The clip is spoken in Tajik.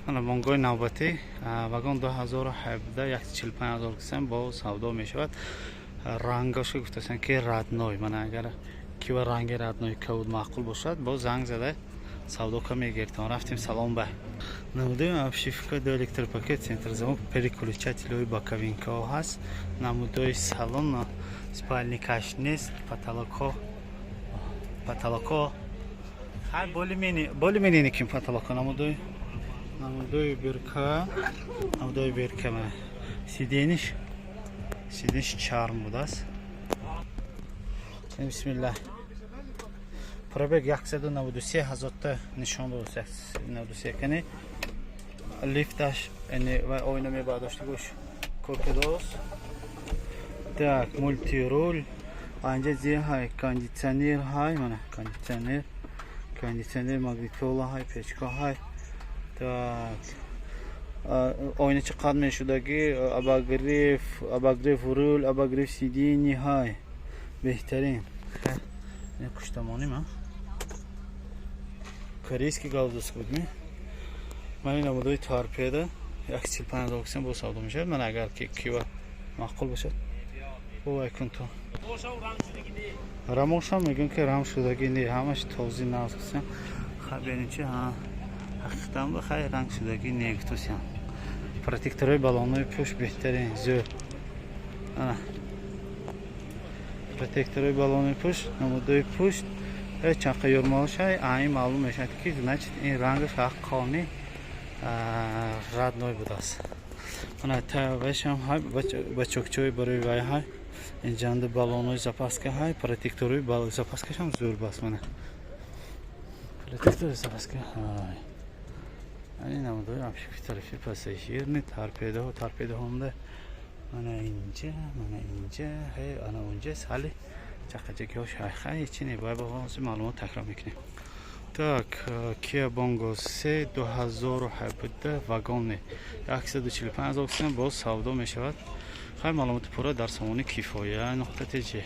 Ана Бонгои навбатӣ, вагон 2017, 145 ҳазор кисам бо савдо мешавад. Рангашо гуфтасан, ки родной. Мана, агар кива ранги родной кавуд маъқул бошад, бо занг зада савдо ка мегиртон. Рафтем салон ба. Намудои обшивка, до электропакет, центр замок, переключатель ҳои боковинка ҳо ҳаст. Намудои салон, спальник аш нест, потолок ҳо, потолок ҳо ҳай более-менее ким потолок ҳо. Намудои бирка, намудои бирка. Сиденье ш, сиденье ш чарм будааст. Бисмиллаҳ. Пробег 193 ҳазорта нишон дод, 93. Кани лифташ ва оина мебардоштагӯш коркадост. Так, мультируль анҷа зир ҳай, кондитсионер ҳай. Мана кондитсионер, кондитсионер, магнитола ҳай, печка ҳай. Так, оина чӣ қадр мешудагӣ, обогрев, обогрев руль, обогрев сиденье ҳай. Беҳтарин пуштамоним. Корейский галдус буд ми. Ман ин намудои торпеда, 145 ҳазор кисам бо савдо мешавад. Ман агар ки кива маъқул бошад, бовай кун то рамошам мегӯям, ки рам шудагӣ не, ҳамаш този нағз кисам. Хай, бинем чи. Ҳақиқатан ба хай ранг шудагӣ не гуфтусям. Протектор ои балонои пушт беҳтарин, зӯр. Протектор ои балонои пушт, намудои пушт чанқа юрмаошай, айн маълум мешавад, ки значит, ин рангаш ҳаққони родной будааст. Ана тавашам ҳай, бачокчои барои вай ҳай, инҷанда балонои запаска ҳай, протектор ои запаска шам зӯр баст. Мана протектор и запаска ҳай. Ани намудои обшивки тарафи пассажирни, торпедаҳо, торпедаҳомда. Мана инҷа, мана инҷа ҳай, ана унҷа сали чақаҷакиҳош ҳай. Хай, чи не, бай ба маълумот такрор мекунем. Так, Kia Bongo 3, 2017, вагоне, 145 ҳазор сом боз савдо мешавад. Хай, маълумоти пурра дар сомони кифоя нуқта тж.